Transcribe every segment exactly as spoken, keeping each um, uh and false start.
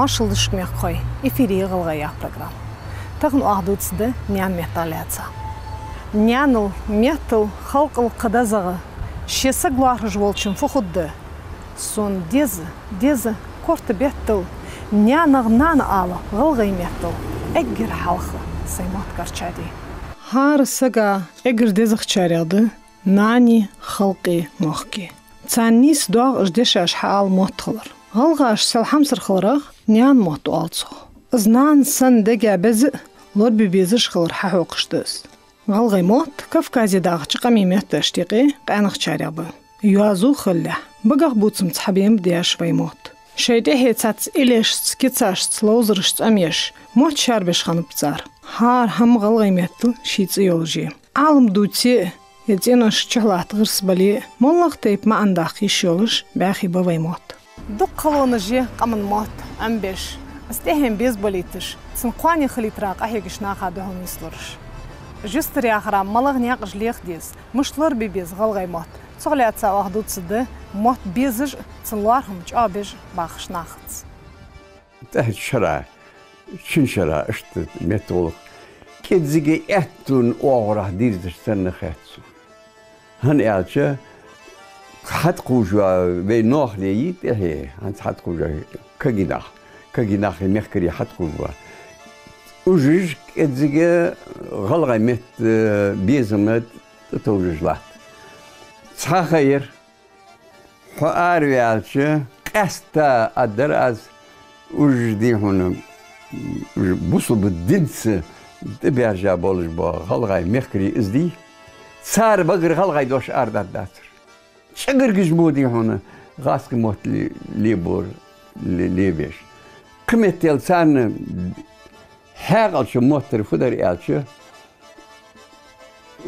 Моаршал да шуга, мехкахой, эфире я «ГӀалгӀай» яха программа. Тахан оаха дувцаргда наьна меттах лаьца. Наьнал, меттал, халкъал кхы дезагӀа, ший саг лоархӀаш волчун фу хургда? Сона деза, деза, корта беттал, наьнах нана ала гӀалгӀай меттал, эггара хьалха сай мотт гарчаде. ХӀара сага эггара дезагӀчарех да нани, халкъи, мохки. Царна нийса доагӀа уж дешаш хьаала мотт хилар. ГӀалгӀаша сел хьамсара хиларах наьна мотт оал цох. Из нана санна дега беза а, лорабе безаш хилар хьахьокхаш да из. ГӀалгӀай мотт Кавказе дахача къамий метташта юкъе къаьнагӀчарех ба. Йоазув хилалехь, багахбувцамца хьабена ба даьша вай мотт. Шоай тӀехье цхьацца иллешца, кицашца, ловзарашца Ӏомаеш, мотт шаьрбеш хиннаб цар. ХӀара хӀама гӀалгӀай меттала ший цӀи йолаш я. Ӏалам дувце а, е цӀенош чухьалатта гӀирс бале а, моллагӀа тайпа маӀан даккха йиш йолаш бӀаьхий ба вай мотт. Дукха халонаш я къаман мотт Ӏомабеш, из тӀехьенна беза балийташ, цун кхоане хилийтара къахьегаш наха духьал нийслураш. Уж юстаръяхара малагӀа наькъаш леха деза, мишта лорабе беза гӀалгӀай мотт, цох лаьца оаха дувцаргда мотт безаш а, цун лоархӀам чӀоагӀбеш а бахача нахаца. ТӀехьарча шера, шин шера, иштта меттагӀулакх кӀеззига аьттув оагӀорахьа дийрзаш санна хет сона. ХӀана аьлча, хьатӀакхувш вай ноахале я тӀехье, хӀанз хьатӀакхувш кагий нах, кагий нахи мехкарий хьатӀакхувш ба. Уж кӀеззига гӀалгӀай метта безама тӀатовжаш латт. Цхьа ха яр, хьо араваьлча, къаьстта аргдар аз, уж, дий хьона, уж бусалба динца тӀабаьржа болаш бола гӀалгӀай мехкарий из, дий, цар багара гӀалгӀай дош арадаргдацар. ЧӀагаргаш мо, дий хьона, гӀазкхий мотт ле-, лебора, ле-, лебеш. Кхыметтел царна хьаькъалча моттара фу дар аьлча,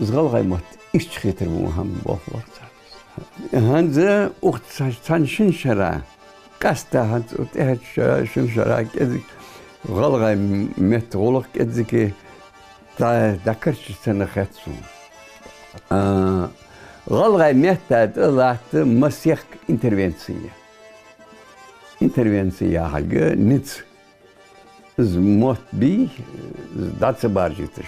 из гӀалгӀай мотт иштта хетар мо хӀама болх лора царна. ХӀанз укх цхьан шин шера, къаьстта хӀанз укх тӀехьарча шера, шин шера кӀезига гӀалгӀай меттагӀулакх кӀеззига дӀа-, дӀакарчаш санна хет сона. А, гӀалгӀай метта тӀа латт масех интервенци. Интервенци яхилга низ. Из мотт бий, из дӀа ца баржийташ.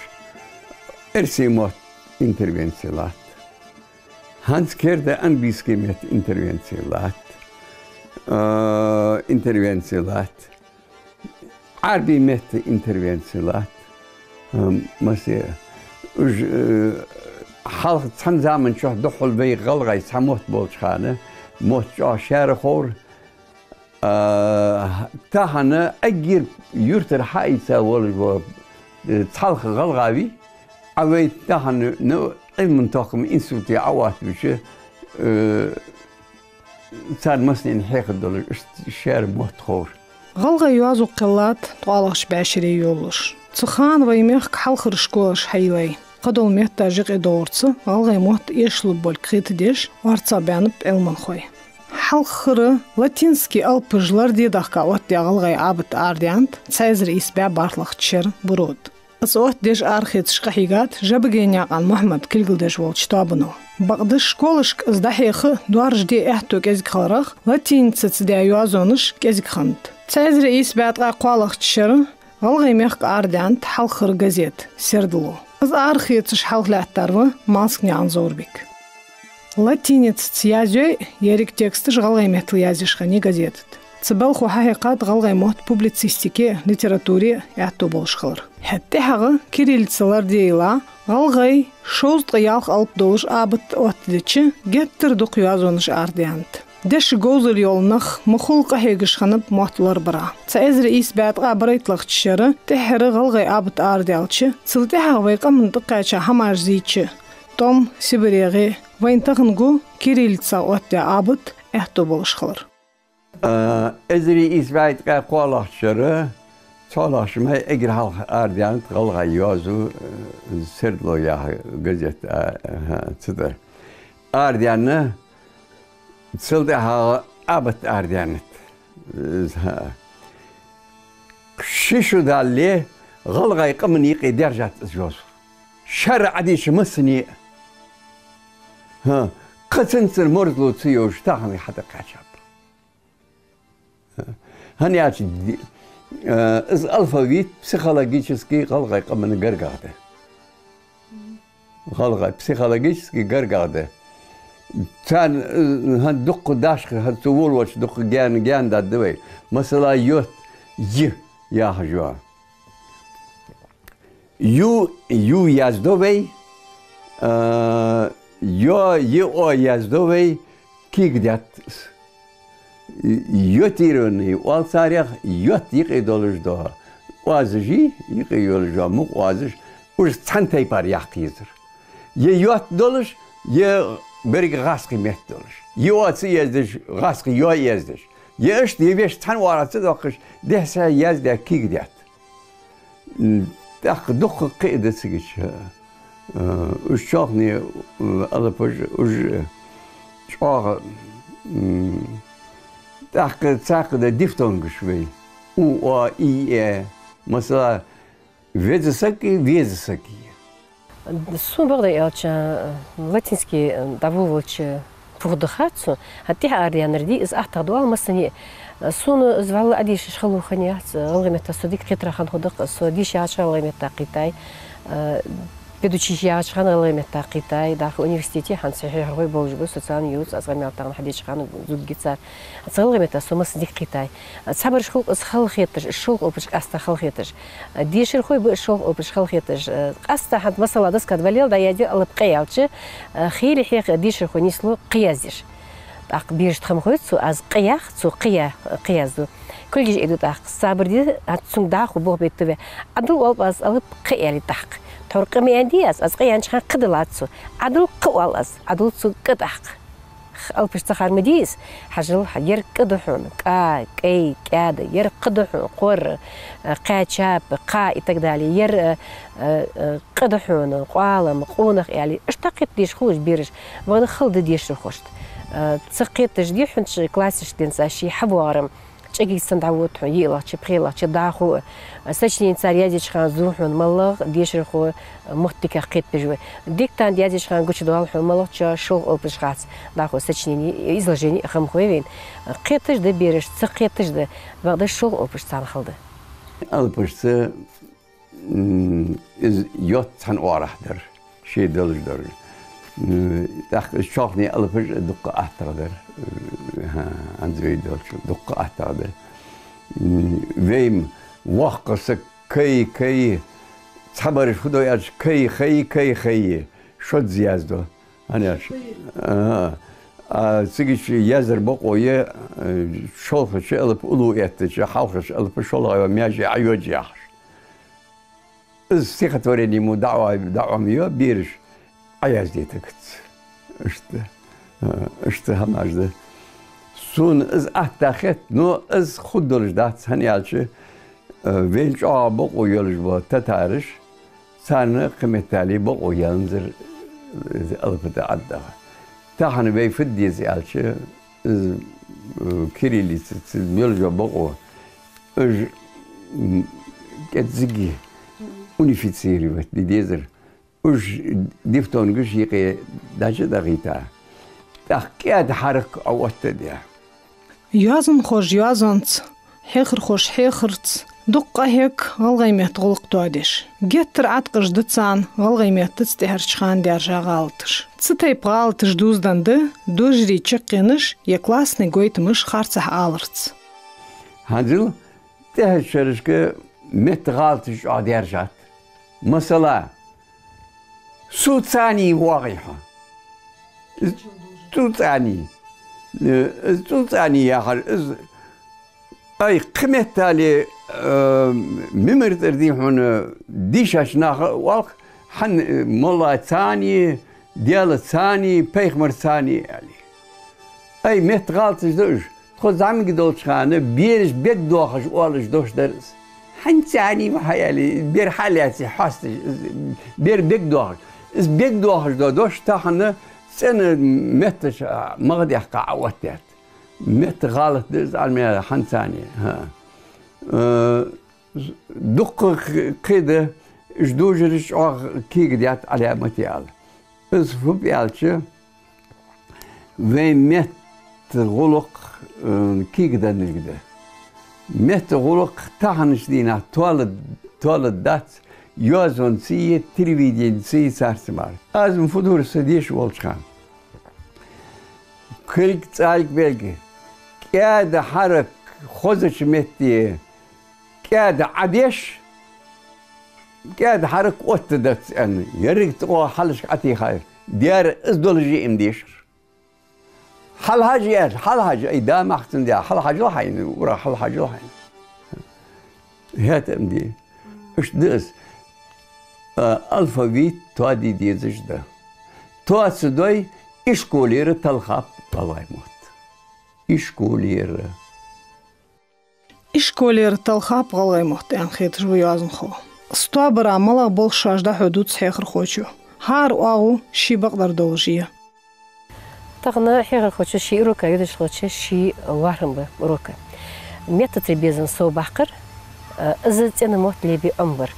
Эрсий мотт интервенци латт. ХӀанз керда английски метта интервенци латт. А, интервенци латт. Ӏарбий метта интервенци латт. А, масе, уж, э, хьалха цхьан заман чухь духхьал вай гӀалгӀай цхьа мотт болча хана, мотт чӀоагӀа шаьра ховра, а, тахан эггара юртара хьаийца волаш вола, э, цхьалха гӀалгӀа вий, Ӏа вай тахан, ну, Ӏилман-тохкама институте Ӏооттавича, э, царна массанена хьехар долаш, иштта шаьра мотт ховра. ГӀалгӀай йоазув кхеллад ткъоалагӀча бӀаьшере йолалуш. Цу хана вай мехка хьалхара школаш хьайийлай. Кхыдола метташ юкъе доагӀарца гӀалгӀай мотт эшалургболга кхетадеш, орцагӀбаьннаб Ӏилманхой. Хьалхара латински алапаш лораде дахка оттадаь гӀалгӀай абат арадаьннад цхьа эзар ийс бӀаь бархӀлагӀча шера Буро тӀа. Из оттадеш арахецаш къахьийгад Жабагенаькъан Мухьмада кулгалдеш волча тоабано. Бакъда школашка из дӀахьеха доаржаде аьттув кӀезига хиларах, латиницаца даь йоазонаш кӀезига хиннад. Цхьа эзар ийс бӀаь ткъаь кхоалагӀча шера ГӀалгӀай мехка арадаьннад хьалхара газет «Сердало». Из арахецаш хьалхалаьттар ва Малсагнаькъан Зоврбик. Латиницаца язъе а, еррига тексташ гӀалгӀай меттала язъеш хиннай газета тӀа. Цу балхо хьахьекхад гӀалгӀай мотт публицистике а, литературе а аьттув болаш хилар. ХӀаьта тӀехьагӀа кириллица лорадийла, гӀалгӀай шовзткъа ялх алап долаш абат оттадича, геттара дукха йоазонаш арадаьннад. Деша говзал йола нах ма хулла къахьегаш хиннаб мотт лорабара. Цхьа эзар ийс бӀаь ткъаь барайтталагӀча шера тӀеххьара гӀалгӀай абат арадаьлча, цул тӀехьагӀа вай къаман тӀакхаьча хӀамаш зийча, тӀом, СибарегӀа, вайна тахан гу кириллицах оттадаь абат аьттув болаш хилар. А, эзар ийс бӀаь ткъаь кхоалагӀча шера, цхьоалагӀча майга эггара хьалха арадаьннад гӀалгӀай йоазув, э, «Сердало» яха газет, а, а, цу тӀа. Арадаьнна, цул тӀехьагӀа абат арадаьннад. Э, ши шу даллалца гӀалгӀай къаман юкъе даьржад из йоазув. Шаьра Ӏадийша массане а. ХӀа, кхы цунца цар марзло ца йовш, тахан хьатӀакхаьчаб. ХӀана аьлча ди-, э, из алфавит психологически гӀалгӀай къаман гаргагӀа да. ГӀалгӀай психологически гаргагӀа да. Царна, э, хӀанз дукха дашха, хӀанз цу волавача дукха гаьна, гаьна даргда вай. Масала, йот, й яхаш йола. Ю, ю яздо вай, а, йо, й, о яздо вай, кегадетт из. Йотированный оал царех, йот юкъе долаш дола оазаш, юкъе йолаш йола мукъа оазаш, уж цхьан тайпара яккха езар. Е йот долаш, е беррига гӀазкхий метта долаш. Е о ца яздеш, гӀазкхий йо яздеш. Е иштта, е вешта цхьан оагӀорахьа ца доаккхаш, дехьа-сехьа яздаь кегадетт. М, тӀаккха дукха кхы а да цига чу. Э, уж чоалхане, э, алапаш, уж чӀоагӀа, м, тӀаккха цхьаькха да дифтонгаш вай. У, о, и, э. Масала, веза саг и, веза саг и. Сона бакъдар аьлча, латински дӀаволавелча фуд хацу, хӀанз тӀехьа арадаьннар дий, из аттагӀа да оал массане а. Сона из вӀалла Ӏодешаш хало хиннаяц, гӀалгӀай метта со дика кхетар хинна хургда-кх, со дийша яхача гӀалгӀай метта кхийтай, э, педучилище яхача хана гӀалгӀай метта кхийтай, дӀахо университете хӀанз хьехархой болаш ба, социальни ювц, аз къамаьл тахан хьадеча хана зувргья цар. Цу гӀалгӀай метта со массане дика кхийтай. Цхьабараш хул-кх из халахеташ, шолха опача къаьстта халахеташ. Дешархой ба из шолха опача халахеташ. Къаьстта хӀанз масала доска тӀа валлал дӀаяздаь алап къе аьлча, хийла хьеха дешархо нийслу кхы яздеш. ТӀаккха берашта хӀама хой цо, аз кхы ях, цо кхы я-, кхы яздо. Кулгаш айду тӀаккха. Сабар де, хӀанз цунга дӀахо болх бетта ве. Ӏадал оалба аз алап кхы аьле тӀаккха. Тхьовра кхы ма аьннадий аз, аз кхы аьннача хана кхы далац цо. Ӏадал кхы оал аз, Ӏадал цо кӀа тӀаккха. Алапаш ца хар ма дий из, хьажал, ер кӀа да хьона, кӀа, кӀай, кӀаьда, ер кхы да хьона, кхор, э, кхаь чап, кха и так далее, ер, э, э, э, къа да хьона, къоалам, къонах аьле, иштта кхетадеш хул уж бераш, бакъда хала да дешархошта. Э, ца кхеташ дий хьона, цу классашка денз ший хьавоагӀар-м, чӀегига санна дӀавода хьона, йиълагӀча, пхелагӀча, дӀахо а. Сочинени цар яздеча хана зув хьона малагӀа дешархо, э, моттигах кхетабеш ва. Диктант яздеча хана гучадоал хьона малагӀча шолха опача хац, дӀахо сочинени, изложени а хӀама хой вайна. Кхеташ да бераш, ца кхеташ да, бакъда шолха опаш царна хала да. Алапашца, м, из йот цхьан оагӀорахьа дар, ше долаш дар. М, тӀаккха из чоалхане алапаш дукха аттагӀа дар. М, хӀа, хӀанз вай долча дукха аттагӀа дар. М, вай-м воккха саг кай, кай, цхьабараш фу дой аьлча, кай, хай, кай, хай, шозза яздо. ХӀана аьлча? Ага. А цига чу яздар бокъо я, э, шолхача алап уллув эттача, хьалхарча алапа шоллагӀа йола маьже Ӏайода яхаш. Из стихотворени мо дӀаӀо-, дӀаӀомайо, бераш Ӏояздийтагац. Иштта, а, иштта хӀамаш да. Сона из атта хет, но из хургдолаш дац, хӀана аьлча, а, вайна чӀоагӀа бокъо йолаш бола татараш, царна кхыметтел бокъо яьннаяр, э, алапа тӀа ӀаддагӀа. Тахан вай фу де деза аьлча, из, э, кириллицаца мел йола бокъо, уж, м, кӀеззига унифицировать де дезар. Уж дифтонгаш юкъе дӀачу а дӀахийта, тӀаккха кӀаьда хьарак Ӏооттадаь. Йоазонхоша йоазонца, хьехархоша хьехарца дукха къахьег гӀалгӀай метта гӀулакх тоадеш. Геттара Ӏаткъаш да царна гӀалгӀай меттаца тӀехьарча хана даьржа гӀалаташ. Цу тайпа гӀалаташ дувзаденна да дожарий чаккхенаш е классни гойтамаш харцахьа аларца. ХӀанзал тӀехьарча шерашка метта гӀалаташ чӀоагӀа даьржад. Масала, су цани воагӀий хьо. Из цу цани. Э, из цу цани яхар, из, ай, кхыметтел, э, мимар тӀара дий хьона дийшача наха оал-кх, хӀана, э, молла цани, Даьла цани, пайхамар цани аьле. Ай, метта гӀалаташ да уж. Тхо зӀамига долча хана бераш бегдоахаш оалаш дош дар из. ХӀанз цани ва хьа аьле, бер хьалаьце хьоасташ, бер бегдоахаш. Из бегдоахаш дола дош тахан цӀена меттаца магӀа даьккха Ӏооттадаьд. Метта гӀалат да из, Ӏалам яр хӀанз цани. ХӀа. Э, дукха кхы-, кхы да, уж дожараш чӀоагӀа кегадаьд Ӏаламате ала. Из фу ба аьлча, вай метта гӀулакх, э, кегаденнилга да. Метта гӀулакх таханарча дийнахьа тоалургдац, йоазонцеи телевиденецеи царца мара. Аз-м фу дора са деша волча хана. Кулг, цӀалг, белг, кӀаьда хьарак хозача метте кӀаьда Ӏодеш, кӀаьда хьарак оттадац аьнна, еррига тӀа хьалхашка Ӏотехар. Дера, из долаш а им дешар. Хьалхьажа, аьлар, хьалхьажа, ай, да махцан да, хьалхьажал хьайна, ура, хьалхьажал хьайна. ХӀаьта ам де. Иштта да из. А, алфавит тоаде дезаш да. Тоа ца дой, ишколера талхаб гӀалгӀай мотт. Ишколера. Ишколера талхаб гӀалгӀай мотт, аьнна хеташ ва йоазонхо. Из тоабара малагӀа болх шоаш дӀахьо дувц хьехархочо? ХӀара оагӀув ший бакъдар долаш я. Тахан хьехархочо ший урока йодаш хилча, ший лоархӀам ба урока. Меттацара безам совбаккхар, а, из цӀена мотт лебе Ӏомабар.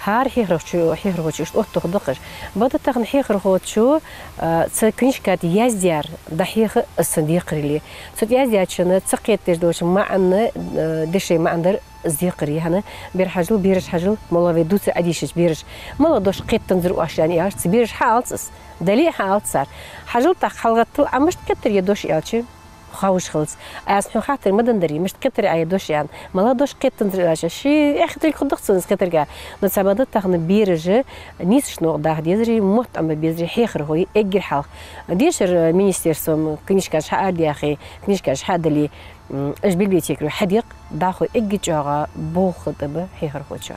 ХӀара хьехархочо, хьехархочо иштта оттадоаккхаш. Бакъда тахан хьехархочо, а, цу книжка тӀа яздаьр дӀахьеха из цун декхарийла. Цу тӀа яздаьчунна ца кхетадеш долча маӀанна, а, дешай маӀан дар из декхарийла. ХӀана, бер хьажал, бераш хьажал, малагӀа вай дувцар Ӏодийшача бераша. МалагӀа дош кхетанзар оаш, аьнна, аьлча, цу бераша хьаалац из. Дале а хьаалац цар. Хьажал тӀаккха хьалгӀаттал, Ӏа мишта кхетар я дош, аьлча, ховш хилац. Аз хьона хаттар ма даьдар, мишта кхетар Ӏа я дош, аьнна. МалагӀа дош кхетанзар, аьлча, ший эхь тилг худах цунна из кхетарга. Но цхьабакъда тахан бераша нийсача новкъа даха дезар, мотт Ӏомабе безар хьехархой эггара хьалха. Дешар, э, министерством книжкаш хьаарадаьхе, книжкаш хьадале, м, уж библиотекаро хьадекъа, дӀахо эггара чӀоагӀа болх тӀа ба хьехархочоа.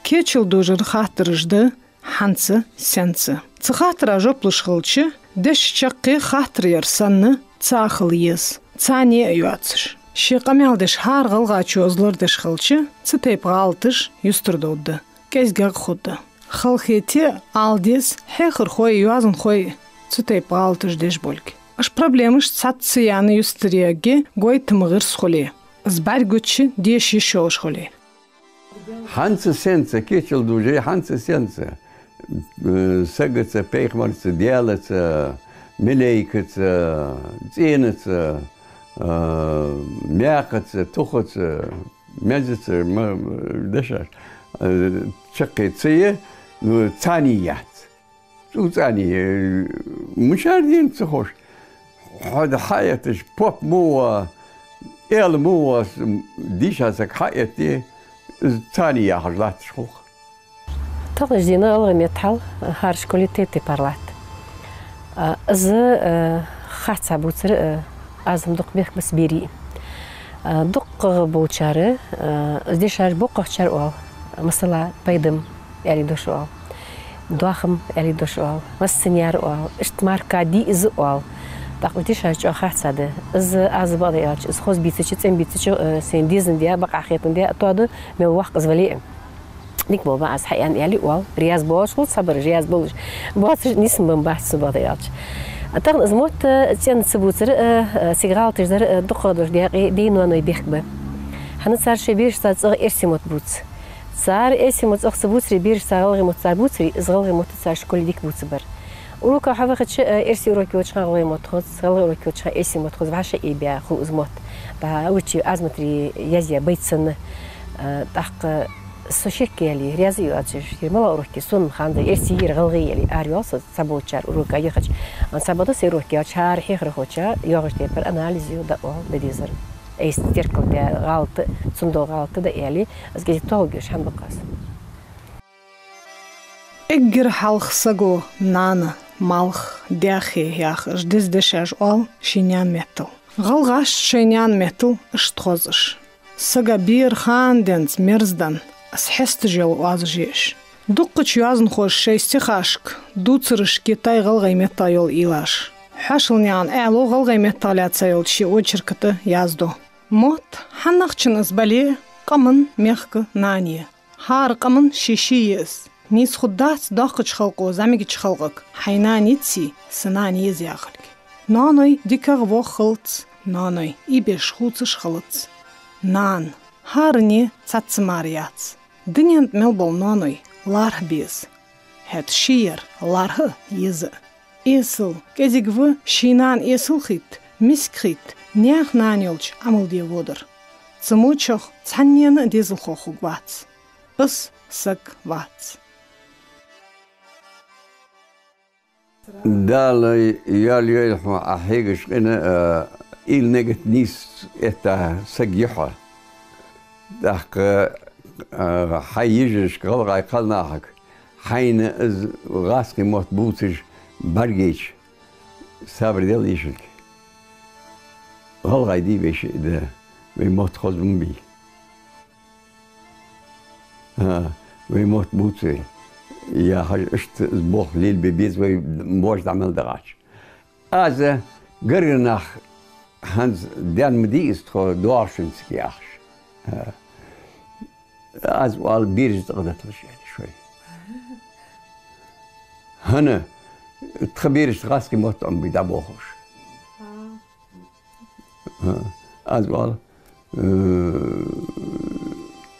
Кечал дожара хаттараш да: хӀанз, сенца. Цу хаттара жоп луш хилча, деша чаккхе хаттар яр санна ца хила еза, цани а йоацаш. Ший къамаьл деш хӀара гӀалгӀачо из лорадеш хилча, цу тайпа гӀалаташ юстардовргда, кӀезигагӀа хургда. Халахете а ала деза, хьехархой а, йоазонхой а цу тайпа гӀалаташ деш болга. Уж проблемаш цхьацца ца яьнна юстаръяргья, гойтам гӀирс хуле, из бӀаргагуча деша йиш йолаш хуле. ХӀанз, сенца, кечал дожий, хӀанз, сенца, э, сагаца, пайхамарца, Даьлаца, малейкаца, цӀенаца, э, маькхаца, тухаца, мезаца, ма-, дешаш, э, чаккхе ца я, ну, цани яц. Цу цани, э, мичара дена ца ховш. Хьо да хьаэтташ, поп мо ва, эла мо ва, дийша саг хьаэтте, из цани яхаш латташ хул-кх. Таханарча дийнахьа гӀалгӀай меттала хӀара школе тайп-тайпара латт. А, из, э, харцахьа бувцар, э, аз-м дукха бехк бац берий. А, дукхагӀа болчар, а, из дешаш боккхагӀчар оал, масала, пайдам аьле дош оал, доахам аьле дош оал, массане а оал, иштта марка ди из оал. ТӀаккха уж дешаш чӀоагӀа харцахьа да. Из, аз бакъдар аьлча, из хоза бийцача, цӀена бийцача, а, сайна дезандаь, бакъахьа хетандаь, тоаду, мел воккха из вале а. Дика болба аз хьааьнна аьле оал. Раьза болаш хул цхьабараш, раьза болаш. Боацаш нийсбенна бац, со бакъдар аьлча. А тахан из мотт, э, цӀена ца бувцар, э, э, цига гӀалаташ дар, э, дукхагӀа долча даькъе дай-ноаной бехк ба. ХӀана, цар шоай берашца цӀагӀа эрсий мотт бувц. Цар эрсий мотт цӀагӀа ца бувцаре, берашца гӀалгӀай мотт цар бувцаре, из гӀалгӀай мотт цар школе дика бувцаргбар. Урока хьавахача, э, эрсий урок йолча хана гӀалгӀай мотт хоз, гӀалгӀай урок йолча хана эрсий мотт хоз, вӀашагӀъебаь хул из мотт. ДӀа вичи аз мотри язъяь байт санна, э, тӀаккха со шекъяьле, раьза а йоацаш, ер малагӀа урок я, сона ханза, эрсий е гӀалгӀай е аьле, араваьв со цхьаболчар урока яхача. Ан цхьабакъда са урок яьлча, хӀара хьехархочоа йоагӀача тайпара анализ ю, дӀаоал, де дезар. Айса теркалдаь гӀалат, цунна дола гӀалат да аьле, аз кӀезига тоалургйолаш хӀама ба-кх аз. Эггара хьалха саго нана, малх, даьхе яхаш деза дешаш оал ший наьна меттала. ГӀалгӀаша шоай наьна меттала иштта хозаш. Сага бера хана денз мерза да, из хьесташ йола оазаш я уж. Дуккхача йоазонхоша шоай стихашка, дувцарашка йитай гӀалгӀай меттала йола уйлаш. Хьоашалнаькъан Ӏаьлас гӀалгӀай меттах лаьца йолча ший очерка тӀа яздо: мотт, хьанахчун из бале а, къаман, мехка нана я. ХӀара къаман ший-ший я из. Нийса хургдац доккхача халкъо зӀамигача халкъага: хьай нана йиций, са нана я из, яхилга. Ноаной дикагӀа вох хилац, ноаной ийбеш хувцаш хилац. Нана, хӀаране цхьацца мара яц. Дунен тӀа мел бола ноаной лархӀа беза. ХӀаьта ший яр лархӀа а, еза а. Эсала кӀезига ва ший нана эсала хитта, миска хитта, наьха нана йолча Ӏамал де водар. Цу мочах цхьаннена а дезалхо хургвац. Из саг вац. Дала ял йойла хьона, Ӏа хьегаш къина, а, уйла-нигат нийса этта саг я хьо. ТӀаккха, а, хьай йижарашка, гӀалгӀай кхалнахага, хьайна из гӀазкхий мотт бувцаш бӀаргайча, сабар дел йишилга. ГӀалгӀай дий вай шиъ да, вай мотт хоза ма бий. ХӀа, вай мотт бувц вай. Яхаш, иштта из болх лелабе беза вай, божа дӀа мел дахача. Аз гаргара нах хӀанз ден ма дий из тхо доагӀачунца яхаш. ХӀа. Аз оал, бераш цӀагӀа диталаш, аьле, шоай. ХӀана, тха бераш гӀазкхий мотт Ӏомабий дӀабохуш. ХӀа. Аз оал, э,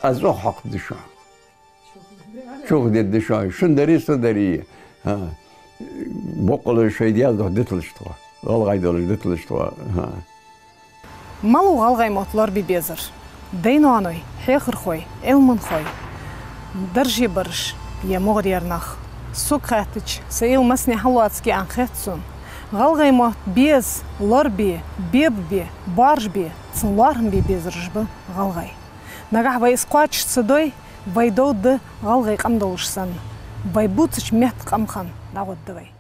аз ох хьокхаргда шоана. Чух дергда шоана. Шун дарий, са дарий. ХӀа. Боккъала шоай даьла духьа диталаш тхо. ГӀалгӀай долаш диталаш тхо. ХӀа. Малав гӀалгӀай мотт лорабе безар? Дай-ноаной, хьехархой, Ӏилманхой, дарже бараш е мугӀарера нах? Сога хаьттача, са уйла массане хьалоац кхы а хет сона. ГӀалгӀай мотт беза, лорабе, бебабе, боаржабе, цун лоархӀам бе безараш ба гӀалгӀай. Нагахь вай из кхоачаш ца дой, вай дов да гӀалгӀай къам долаш санна. Вай бувцача метта къам хинна дӀагӀоргда вай.